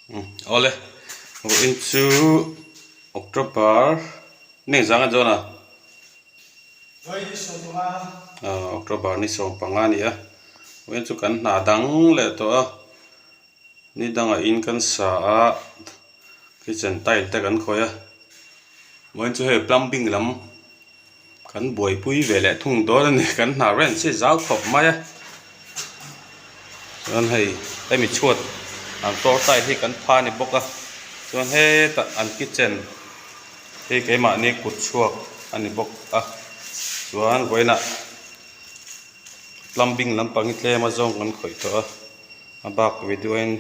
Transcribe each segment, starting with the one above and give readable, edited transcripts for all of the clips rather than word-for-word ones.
Awle vawiin chu October ni engzah nge dawn a? October ni 15 a ni a vawiin chu kan hna dang leh tawh a ni dangah in kan sa a kitchen tile te kan khawih a vawiin chu hei plumbing lam Kan buaipui ve leh thung dawn a ni kan hna reng chi zau khawp mai a chuan hei hemi chhuat an floor tile hi kan pha a ni bawk a chuan hetah an kitchen hi keimahni kut chhuak a ni bawk a chuan vawiinah plumbing lampang hi tlem a zawng kan khawih tawh a. A bak video in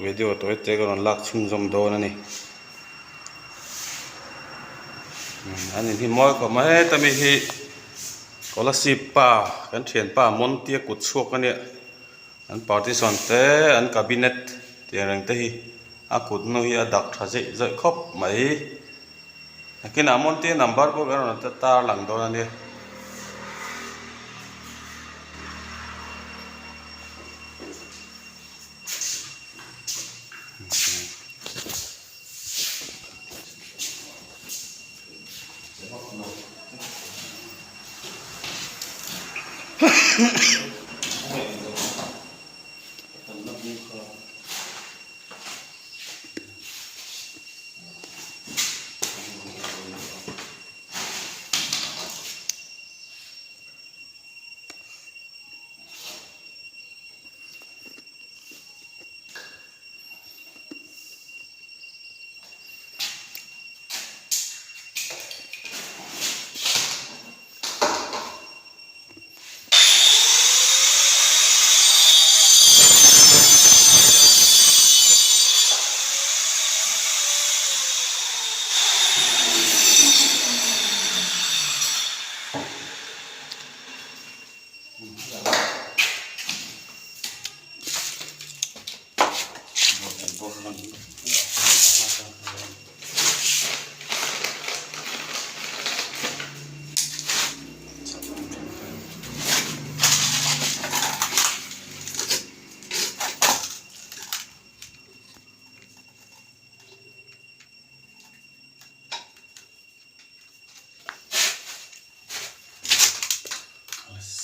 video tawi te ka rawn lak chhunzawm dawn a ni an in hi mawi khawp mai heta mi hi Kolasib pa kan thianpa Montia kut chhuak a nia an partition te an cabinet tih ang reng te hi a kut hnu hi a dak tha zeih zawih khawp mai nakinah Montia number pawh kan rawn tar lang dawn a nia.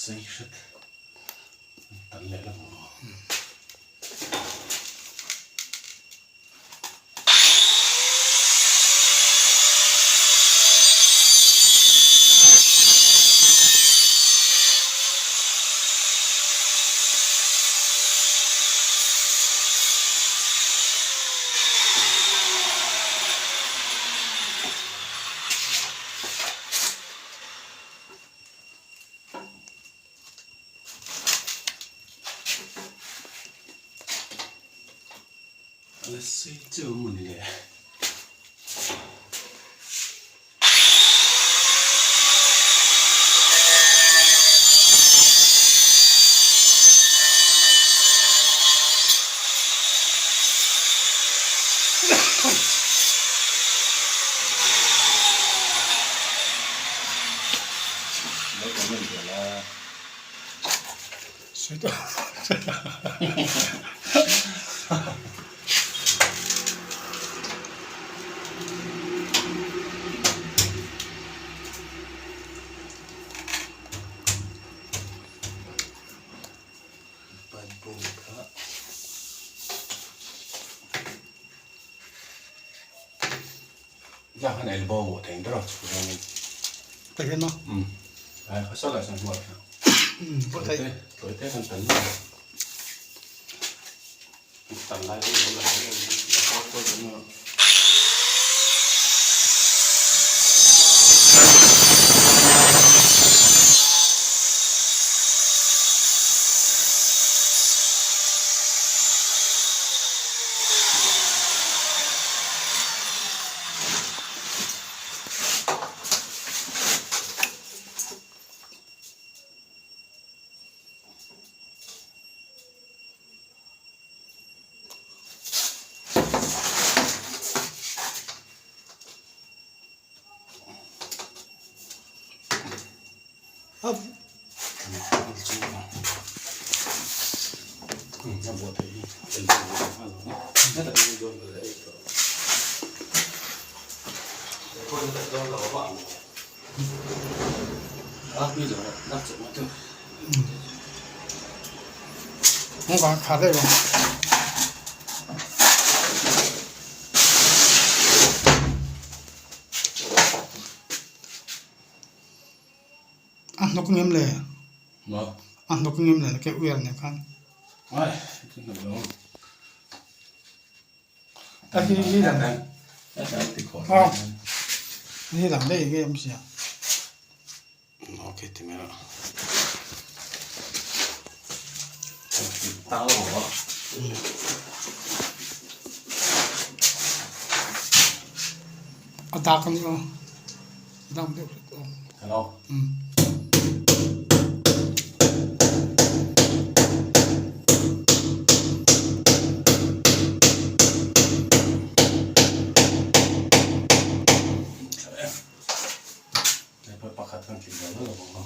Sei hret tan leh lam ang. A sei chiah maw ni le. Giang elbow mo thei ber a chhungin. Ka hian maw? Um. Ai kha sala san huat kha. Um, pawh thei. Tawi te kan tan lai. Tan lai te lo la lo la ko ko no. Up. A buah theih hi. 我刚看这个。A hnawk ngem le? A hnawk ngem le ke uiar nen khan. A hi hi lam a hi lam daih nge awm sia. Okay ti mai a. A dak a ni aw. A dak deuh hret aw. Hello. Pakhat kan tling lo lo ang a.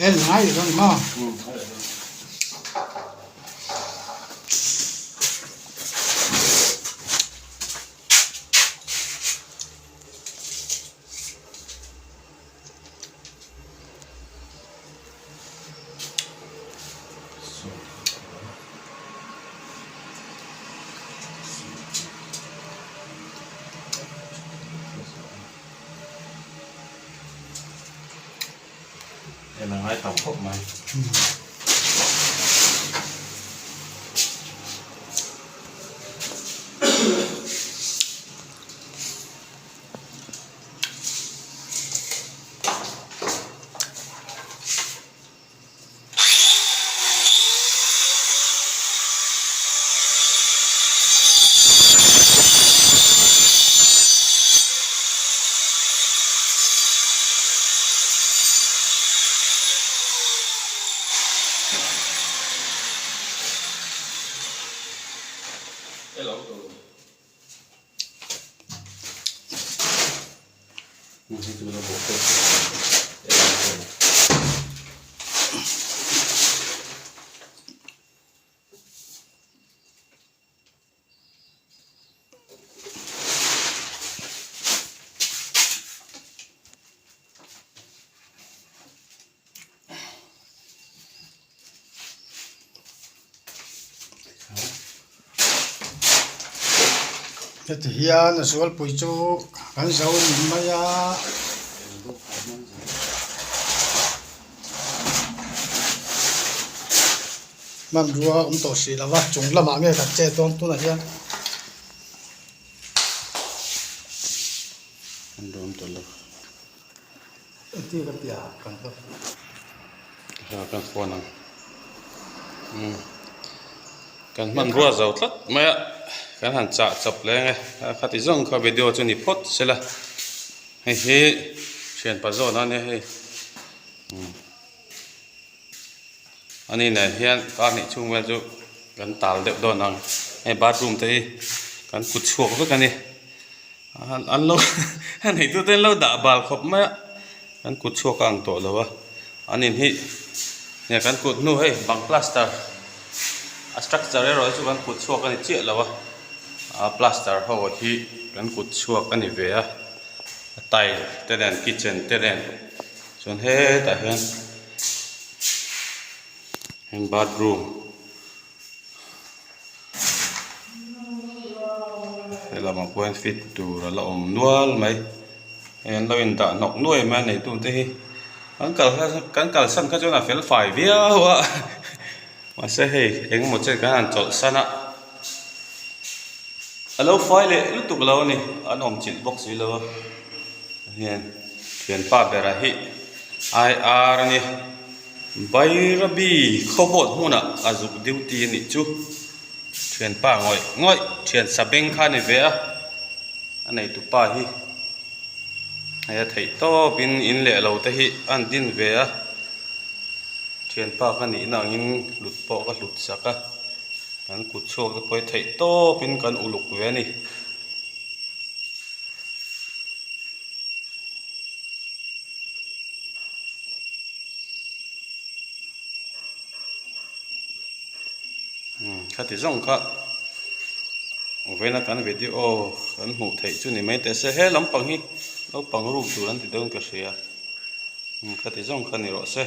En ngai dawn ni maw? En a ngai tam khawp mai. Heti hian a zualpui chu kan zo ni mai a. Hmanrua a awm tawh hrih lo va, chung lamah nge kan chet dawn tunah hian. Hmanrua awm tawh lo. Engtin ka ti a kan ta. Ha kan phone ang. Umm kan hmanrua zo tlat mai a kan han chah chawp leng e a khati zawng kha video chu ni phawt sela hei hi thianpa zawn a nia hei umm ani nen hian kar hnih chhung vel chu kan tal deuh dawn ang hei bathroom te hi kan kut chhuak vek a ni. An lo a neitute an lo dah bal khawp mai a, an kut chhuak a ang tawh lo a, an in hi nge kan kut hnu hei bang plaster a structure erawh hi chu kan kut chhuak a ni chiah lo a, a plaster ho hi kan kut chhuak a ni ve a, a tile te nen kitchen te nen chuan hetah hian heng bathroom. Helamah pawh hian fit tur a la awm nual mai hei an lo indah hnawk nuai mai a neitute hi an kal kan kalsan kha chuan a fel fai viau a mahse hei engemaw chen kan han chawlh san a a lo fai leh lutuk lo a ni an awm chilh bawk si lo a hian thianpa bera hi I_R a ni. Bairabi khawvawt hmunah a zuk duty a nih chu thianpa ngawih ngawih thian sa beng kha a ni ve a a neitu pa hi hei a theih tawp in in leh lo te hi a an din ve a thianpa ka nihna angin hlut pawh ka hlut sak a kan kut chhuak te pawh hi theih tawp in kan uluk ve a ni. Khati zawng kha vawiina kan video kan hmuh theih chu ni mai teh se he lampang hi naupang room tur an ti dawn ka hria khati zawng kha ni rawh se.